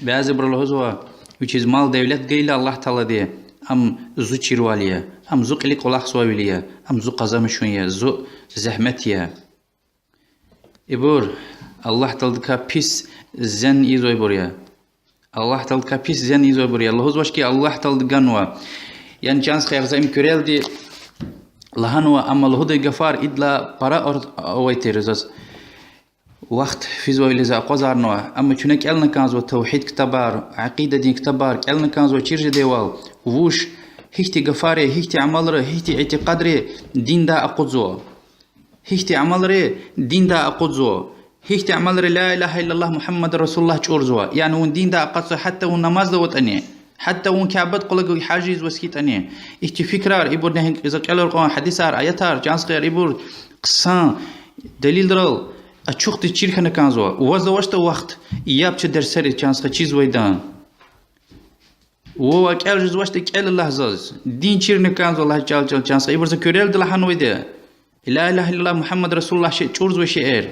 Бязибуру лугьузва, вичиз мал-девлет гайила Аллагь Таалади, ам зу чирвал я, ам зу кьилик кӀвалахзавайвал я, ам зу къазанмишун я, зу зегьмет я. Ибур Аллагь Тааладикай пис зен ийизвайбур я. Аллагь Тааладикай пис зен ийизвайбур я. Лугьузвач хьи, Аллагь Таалади ганва. Яни чан стхаяр, за им куьрелди лагьанва, амма лугьудай гафар идалай пара ар-, авай тир заз. Вахт физвайвиляй за акъвазарнава, амма чуьне кӀелна кӀанзава тавгьид ктабар, акъидадин ктабар, кӀелна кӀанзава чир жедайвал, вуч, гьихьтин гафари, гьихьтин амалри, гьихьтин итикъадри диндай акъудзава. Гьихьтин амалри диндай акъудзава. Гьихьтин амалри لا إله إلا الله محمد رسول الله чӀурзава. Яни вун диндай акъатзава, гьатта вун намазда аватӀани, гьатта вун Кябедин кӀвале гьаж ийизваз хьайитӀани. Ихьтин фикирар, ибур нагьи за кӀелай кьван гьадисар, аятар, чан стхаяр, ибур хъсан делилрал ачухдиз чир хьана кӀанзава. Ваз авачтӀа вахт, яб це дерсариз, чан стха, чизвайдан. Вавай кӀел жезвачтӀа кӀел лагь заз. Дин чирна кӀанзава лагьай чӀал, чӀал, чан стха. Ибур за куьрелди лагьанвайди я. لا إله إلا الله محمد رسول الله ши-, чӀурзавай шейэр.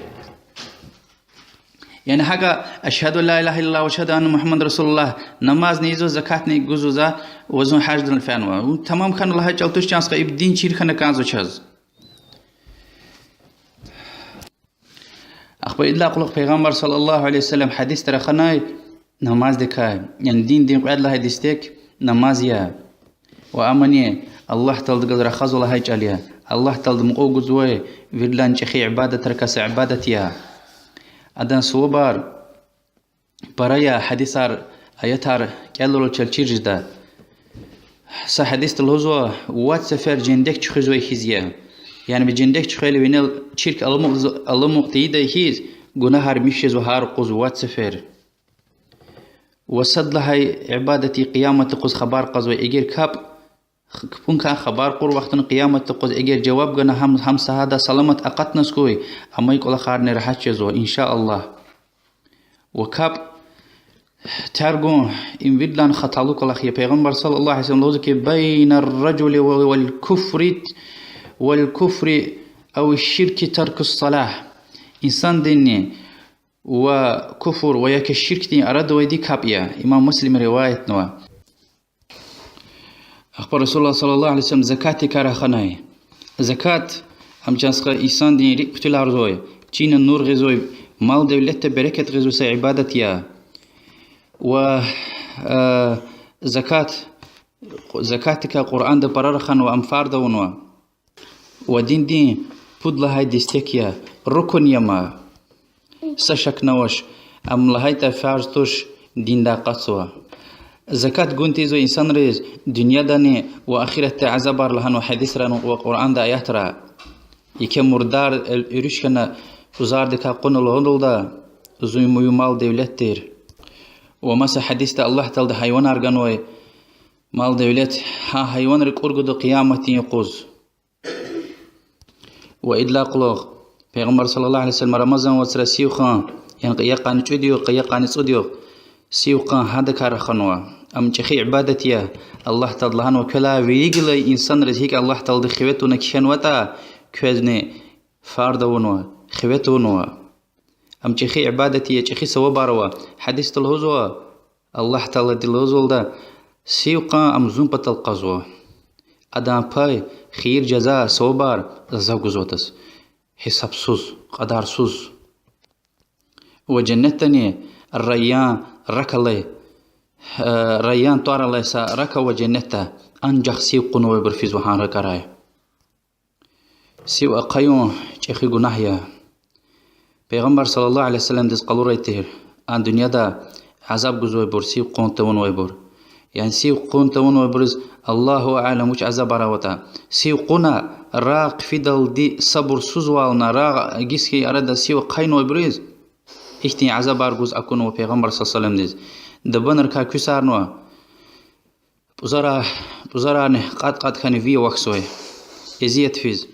Яни гьакӀа أشهد أن لا إله إلا الله وأشهد أن محمدا رسول الله намазни ийизва, закатни гузва за, ва зун гьаждал фенва. Вун тамам хьана лагьай чӀал туш, чан стха, ибур дин чир хьана кӀанзава чаз. Ахпа идалай кьулухъ Пайгъамбар صلى الله عليه وسلم гьадисда раханай намаздикай, яни диндин кьвед лагьай дестек намаз я. Ва амни Аллагь Тааладихъ галаз рахазва лагьай чӀал я. Аллагь Таалади мукьув гузвай виридалай чӀехи ибадатрикай са ибадат я. Адан сувабар пара я, гьадисар, аятар кӀелайла чаз чир жеда. Са гьадисда лугьузва, вад сефер жендек чуьхуьзвай хьиз я. Яни ви жендек чуьхвейла винел чирк аламукь-, аламукь тийидай хьиз, гунагьар михьзава гьар юкъуз вад сефер. Ва сад лагьай ибадат я Къияматдин юкъуз хабар кьазвай, эгер капӀ, х-, кпӀуникай хабар кьур вахтунда Къияматдин юкъуз эгер жаваб гана гьам, гьам са гьада саламат акъатнаваз хьуй, амай кӀвалахарни регьят жезва, إن شاء الله. Ва капӀ тергун им виридалай хаталу кӀвалах я. Пайгъамбар صلى الله عليه وسلم лугьузва хьи, بين الرجل والكفر، والكفر أو الشرك ترك الصلاة. Инсандинни ва куфр ва яки ширкдин арада авайди капӀ я. Имам Муслима риваятнава. Ахпа رسول الله صلى الله عليه وسلم закатдикай раханай. Закат, ам, чан стха, инсандин рикӀ хъуьтуьларзавай, чина нур гъизвай, мал-девлетда берекат гъизвай са ибадат я. Ва, э, закат, закатдикай Къуръанда пара раханва, ам фарз авунва. Ва диндин пуд лагьай дестек я, рукун я ма. Са шакни авач, ам лагьайтӀа фарз туш, диндай акъатзава. Закат гун тийизвай инсанриз дуьньядани ва ахиратда азабар лагьанва гьадисрани ва Къуръанда аятра. Еке мурдар уьруьш хьана пӀузардикай кьуна лугьудалда, зун, ви мал-девлет тир. Ва маса гьадисда Аллагь Таалади гьайванар ганвай, мал-девлет, гьа гьайванрин кӀур гуда къияматдин юкъуз. Ва идалай кьулухъ Пайгъамбар صلى الله عليه وسلم Рамазан вацра сив хъун, яни къе-, я къанни цӀуд югъ, къе-, я къанни цӀуд югъ сив хъун гьадакай раханва. Ам чӀехи ибадат я. Аллагь Таалади лагьанва: квелай вилик гелай инсанриз гьикӀ Аллагь Таалади хиве тавуна кхьенватӀа, квезни фарз авунва, хиве тавунва. Ам чӀехи ибадат я, чӀехи савабар ава. Гьадисда лугьузва, Аллагь Таалади лугьузвалда: сив хъун ам зун патал кьазва. Адан пай, хийир, жаза, савабар зав гузватӀа, гьисабсуз, кьадарсуз. Ва женнетдани Райян рак алай, э, Райян тӀвар алай са рак ава женнетда, анжах сив кьунвайбур физва гьа ракӀарай. Сив ахъаюн чӀехи гунагь я. Пайгъамбар صلى الله عليه وسلمдиз къалурай тир а дуьньяда азаб гузвайбур, сив кьун тавунвайбур. Яни сив кьун тавунвайбуруз, الله أعلم, вуч азабар аватӀа. Сив кьуна, рагъ хъфидалди сабурсузвална, рагъ гиз хьайи арада сив ахъайнавайбуруз ихьтин азабар гуз акунва Пайгъамбар صلى الله عليه وسلمдиз. Дабанрикай куьсарнава, пӀузара-, пӀузарарни кьатӀ-кьатӀ хьана вири авахьзавай, эзият физ.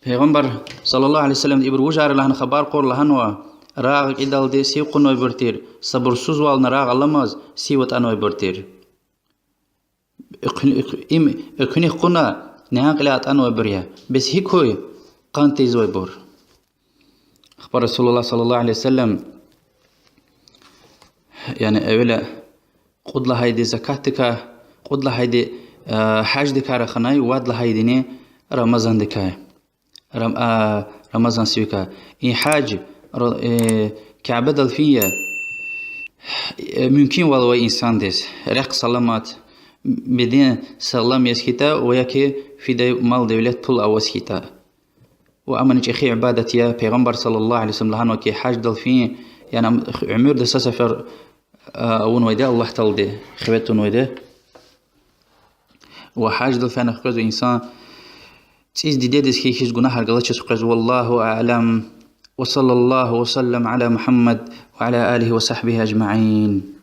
Пайгъамбар صلى الله عليه وسلمди ибур вужар я лагьана хабар кьур, лагьанва: рагъ кьидалди сив кьунвайбур тир, сабурсузвална рагъ аламаз сив атӀанвайбур тир. Экуьн-, экуь-, им экуьнихъ кьуна, нянкьилай атӀанвайбур я. Бес гьикӀ хьуй къан тийизвайбур? Ахпа رسول الله صلى الله عليه وسلم, яни эвела кьуд лагьайди закатдикай, кьуд лагьайди, э, гьаждикай раханай, вад лагьайдини Рамазандикай. Рам-, а, Рамазан сивикай. И гьаж, ра-, э, Кябедал фин я, э, мумкинвал авай инсандиз, рехъ саламат, беден сагълам яз хьайитӀа ва яки фидай мал-девлет, пул аваз хьайитӀа. Ва амани чӀехи ибадат я, Пайгъамбар صلى الله عليه وسلم лагьанва хьи, гьаждал фин, яни ам уьмуьрда са сефер, а, авунвайди Аллагь Таалади, хиве тунвайди. Ва гьаждал фена хквезва инсан цӀийиз дидедиз хьайи хьиз гунагьар галачиз хквезва. والله أعلم. وصلى الله وسلم على محمد وعلى آله وصحبه أجمعين.